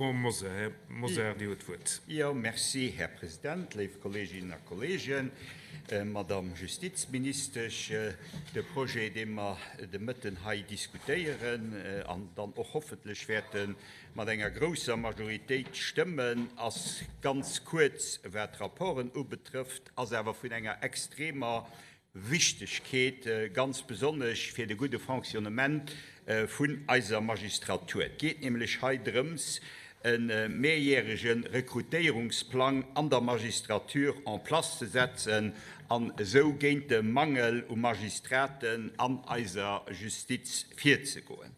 Mosar. Här Mosar, Dir hutt d'Wuert. Jo, merci, Här President, léif Kolleeginnen a Kolleegen, Madamm Justizministesch. De Projet, dee mer de Mëtten hei diskutéieren an dann och hoffentlech wäerte mat enger grousser Majoritéit stëmmen, ass ganz kuerz, wat d'Rapporten ubetrëfft, ass awer vun enger extremer Wichtegkeet, ganz besonnesch fir de gudde Fonctionnement vun eiser Magistratur. Et geet nämlech hei drëms, e mehrjährege Rekrutéierungsplang an der Magistrature en place ze setzen an esou géint de Mangel u Magistraten an eiser Justiz virzegoen.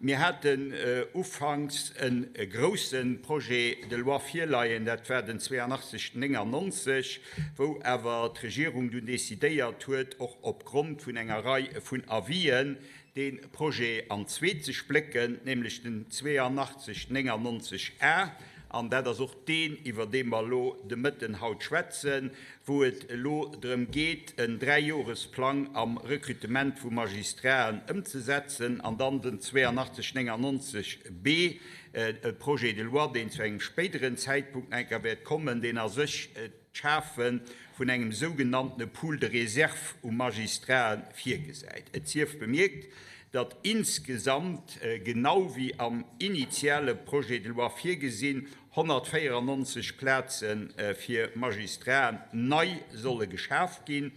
Mir haten ufanks e grousse Projet de loi virleien, dat war den 82 99, wou awer d'Regierung dunn decidéiert huet, och opgrond vun enger Rei vun Avisen, dee Projet an zwee ze splécken, nämlech den 82 99 A, an dat ass och deen, iwwer dee mer elo de Mëtten haut schwätzen, wou et elo drëm geet, en Dräijoresplang am Recrutement vu Magistraten ëmzesetzen, an dann den 82 99 B, e Projet de loi, deen zu engem spéideren Zäitpunkt nach eng Kéier wäert kommen, deen a sech d'Schafe vun engem sougenanntene Pool de réserve u Magistraten virgesäit. Et sief bemierkt, datt insgesamt, genau wéi am initiale Projet de loi virgesinn, 194 Plaze fir Magistraten nei solle geschaf ginn,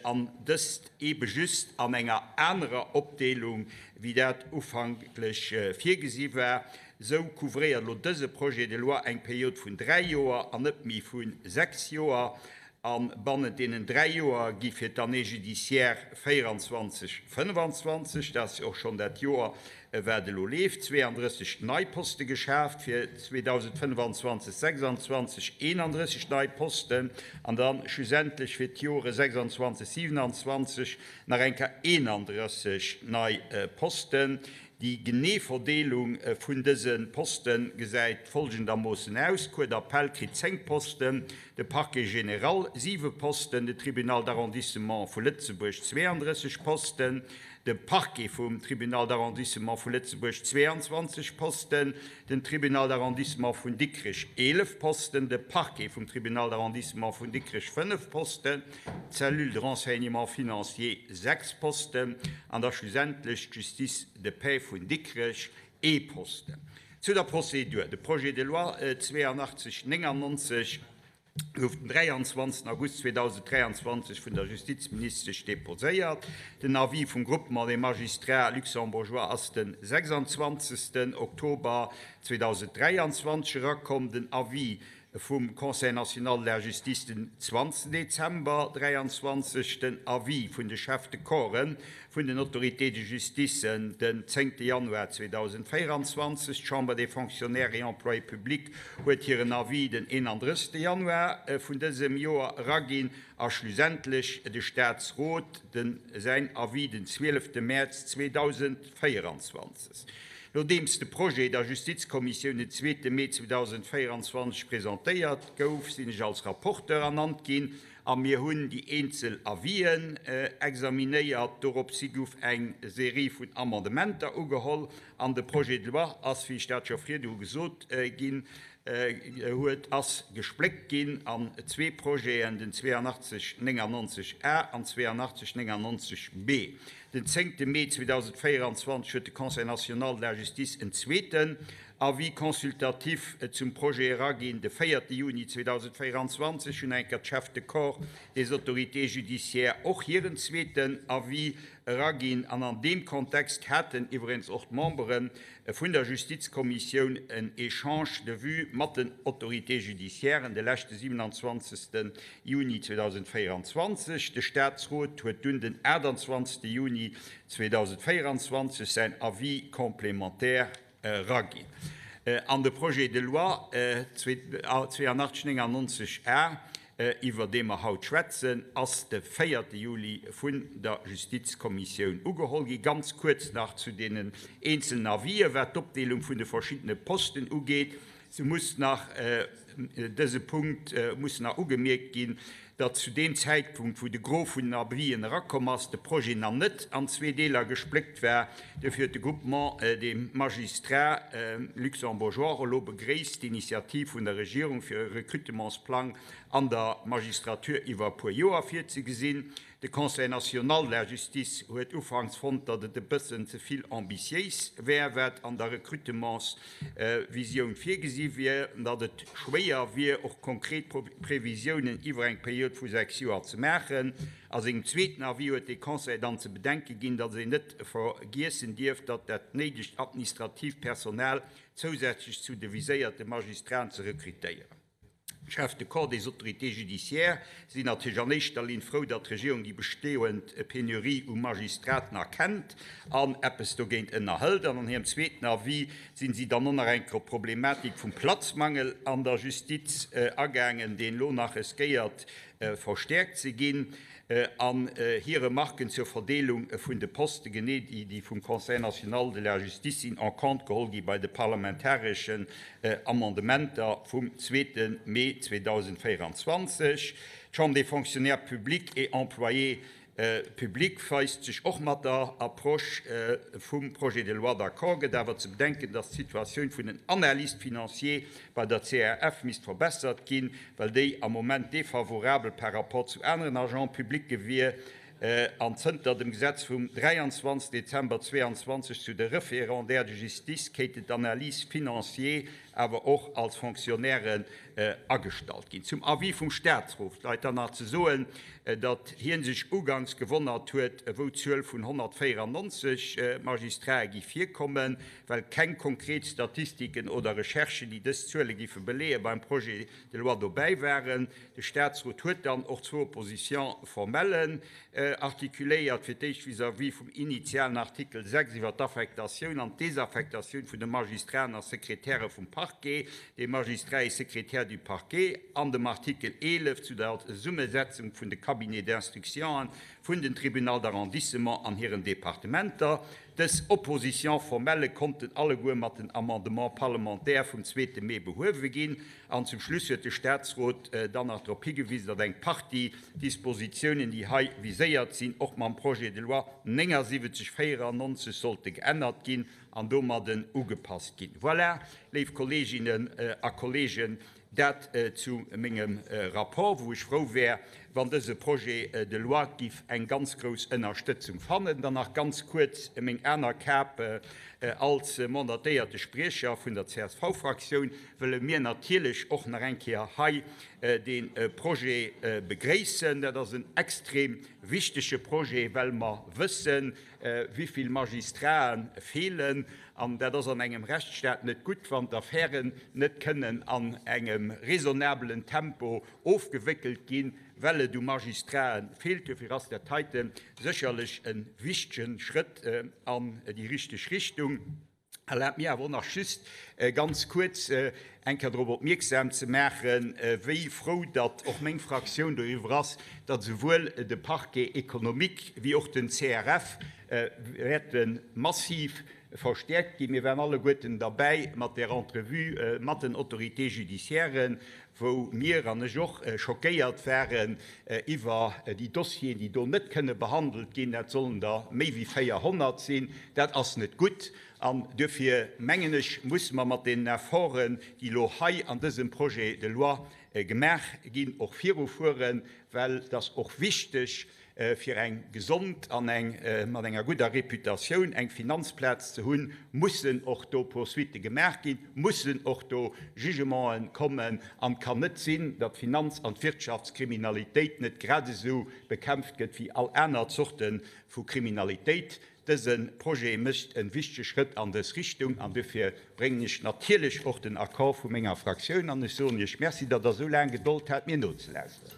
an dëst eebe just an enger anerer Opdeelung, wéi dat ufanklech virgesi war. Sou couvréiert elo dëse Projet de loi eng Period vun dräi Joer an net méi vu sechs Joer. A bannent deenen dräi Joer gi fir d'Année judiciaire 24, 25, dat ass jo och schonn dat Joer, wat elo leeft, 32 nei Poste geschaaft, fir 2025, 26 31 nei Posten an da schlussendlech fir d'Jore 26, 27 nach eng Kéier 31 nei Posten. Déi genee Verdeelung vun dëse Poste gesäit folgendermoossen aus, D'Cour d'appel kritt 10 Posten, de Parquet général 7 Posten, de Tribunal d'arrondissement vu Lëtzebuerg 32 Posten, de Parquet vum Tribunal d'arrondissement vu Lëtzebuerg 22 Posten, den Tribunal d'arrondissement vun Dikrech 11 Posten, de Parquet vum Tribunal d'arrondissement vun Dikrech 5 Posten, d'Cellule de renseignement financier 6 Posten an da schlussendlech d'Justice de paix vun Dikrech ee Posten. Zu der Prozedur, De Projet de loi 82 99 gouf den 23 August 2023 vun der Justizministesch deposéiert. Den Avis vum Groupement des magistrats luxembourgeois ass den 26 Oktober 2023 erakomm. Den Avis vum Conseil national de la justice den 20 Dezember 23, den Avis vun de Chefs de corps'en vun den Autorités de justice den 10 Januar 2024, d'Chambre des fonctionnaires et employés publics huet hiren Avis den 31 Januar vun dësem Joer eraginn a schlussendlech de Staatsrot den säin Avis den 12 Mäerz 2024. Nodeems de Projet der Justizkommissioun den zweete Mee 2024 presentéiert gouf, sinn ech als Rapporteur ernannt ginn a mir hunn déi eenzel Avisen examinéiert. Doropshi gouf eng Serie vun Amendementer ugeholl an de Projet de loi ass, wéi ech dat scho virdru gesot ginn huet, ass gespléckt ginn an zwee Projeten, den 82 99 A an 82 99 B. Den zéngte Mee 2024 huet de Conseil national de la justice en zweeten Avis consultatif zum Projet eraginn. De véierte Juni 2024 hunn enker d'Chefs de corps des autorités judiciaires och hiren zweeten Avis eraginn. An an deem Kontext haten iwwerens och d'Membere vun der Justizkommissioun en Échange de vues mat den Autorités judiciairen de leschte 27. Juni 2024. De Statsrot huet dunn den 28. Juni 2024 säin Avis complémentaire eraginn. An de Projet de loi 8299 A, iwwer dee mer haut schwätzen, ass de véierte Juli vun der Justizkommissioun ugeholl gi. Ganz kuerz nach zu deenen eenzelnen Avisen, wat d'Opdeelung vun de verschiddene Posten ugeet. Se muss nach. Dëse Punkt muss nach ugemierkt ginn, datt zu deem Zäitpunkt, wou de Gros vun den Avisen erakomm ass, de Projet nach net an zwee Deeler gespléckt war. Duerfir huet de Groupement des magistrats luxembourgeois elo begréisst d'Initiativ vun der Regierung, fir e Recrutementsplang an der Magistratur iwwer e puer Joer virzegesinn. De Conseil national de la justice huet ufanks fonnt, datt et e bëssen ze vill ambitiéis wär, wat an der Recrutementsvisioun virgesi wier, an datt et schwéier wier, och konkret Previsiounen iwwer eng Period vu 6 Joer ze maachen. A sengem zweeten Avis huet de Conseil dann ze bedenke ginn, datt een net vergiessen dierf, datt dat néidegt administratiivt Personal zousätzlech zu de viséierte Magistraten ze rekrutéieren. D'Chefs de corps des autorités judiciaires sinn natierlech an éischter Linn frou, datt d'Regierung déi besteeënd Penurie u Magistraten erkennt an eppes dogéint ënnerhëlt. An an hirem zweeten Avis sinn si dann och nach eng Kéier op d'Problematik vum Platzmangel an der Justiz agaangen, deen elo nach riskéiert verstäerkt ze ginn. An hir Remarken zur Verdeelung vun de Poste, genee déi, déi vum Conseil national de la justice sinn en compte geholl gi bei de parlamentareschen Amendementer vum zweete Mee 2024. D'Chambre des Fonctionnaires publics et employés publics weist sech och mat der Approche vum Projet de loi d'accord, gëtt awer ze bedenken, dass d'Situatioun vun den Analystes financiers bei der CRF misst verbessert ginn, well déi am Moment defavorabel par rapport zu aneren Agents publicë wier an zënter dem Gesetz vum 23 Dezember 22 zu de Référendaires de justice kéinten d'Analyses financiers awer och als Fonctionnairen agestallt ginn. Zum Avis vum Statsrot bleift dann nach ze soen, datt hie sech uganks gewonnert huet, wou d'Zuel vun 194 Magistrae gi virkommen, well keng konkret Statistiken oder Recherchen, déi dës Zuele giffe beleeën, beim Projet de loi dobäi waren. De Statsrot huet dann och zwou Oppositions formelles artikuléiert, fir d'éischt vis-à-vis vum initialen Artikel 6 iwwer d'Affektatioun an d'Desaffektatioun vun de Magistraten a Sekretäre vum Parquet, des magistrats et secrétaires du parquet, an dem Artikel 11 zu der Zesummesetzung vun de Cabinets d'instructionen vun den Tribunaux d'arrondissement an hiren Departementer. Dës Oppositions formelles konnten alleguer mat den Amendements parlementaires vum zweete Mee behuewe ginn. An zum Schluss huet de Statsrot dann nach drop higewisen, datt eng Partie Dispositiounen, déi hei viséiert sinn, och mam Projet de loi 7994 sollte geännert ginn an domadden ugepasst ginn. Voilà, léif Kolleeginnen a Kolleegen, dat zu mengem Rapport, wou ech frou wär, wann dëse Projet de loi giff eng ganz grouss Ënnerstëtzung fannen. Dann nach ganz kuerz meng aner Kap, Als mandatéierte Spriecher vun der CSV-Fraktioun wëlle mir natierlech och nach eng Kéier hei dee Projet begréissen. Dat ass en extrem wichtege Projet, well mer wëssen, wéi vill Magistraten feelen. An dat ass an engem Rechtsstaat net gutt, wann d'Affären net kënnen an engem raisonnabelen Tempo ofgewéckelt ginn, well et u Magistraten feelt. Duerfir ass dat heite sécherlech e wichtege Schrëtt an déi richteg Richtung. Erlaabt mir awer och nach just ganz kuerz eng Kéier drop opmierksam ze maachen, wéi frou datt och meng Fraktioun doriwwer ass, datt esouwuel de Parquet économique wéi och den CRF wäerte massiv verstäerkt ginn. Mir waren alleguerten derbäi mat där Entrevue mat den Autorités judiciaires, wou mir, an ech och, schockéiert waren iwwer déi Dossieren, déi do net kënne behandelt ginn. Dat sollen der méi wéi 400 sinn. Dat ass net gutt. An duerfir, mengen ech, musse mer mat deenen Efforten, déi elo hei an dësem Projet de loi gemaach ginn, och virufueren, well et ass och wichteg, Fir eng gesond an eng mat enger gudder Reputatioun eng Finanzplaz ze hunn, mussen och do Poursuitte gemaach ginn, mussen och do Jugementen kommen. An et kann net sinn, datt d'Finanz an d'Wirtschaftskriminalitéit net grad esou bekämpft gëtt wéi all aner Zorte vu Kriminalitéit. Dëse Projet mécht e wichtege Schrëtt an dës Richtung an dofir bréngen ech natierlech och den Accord vu menger Fraktioun an ech soen Iech Merci, datt Der esou laang Gedold hat, mir nozelauschteren.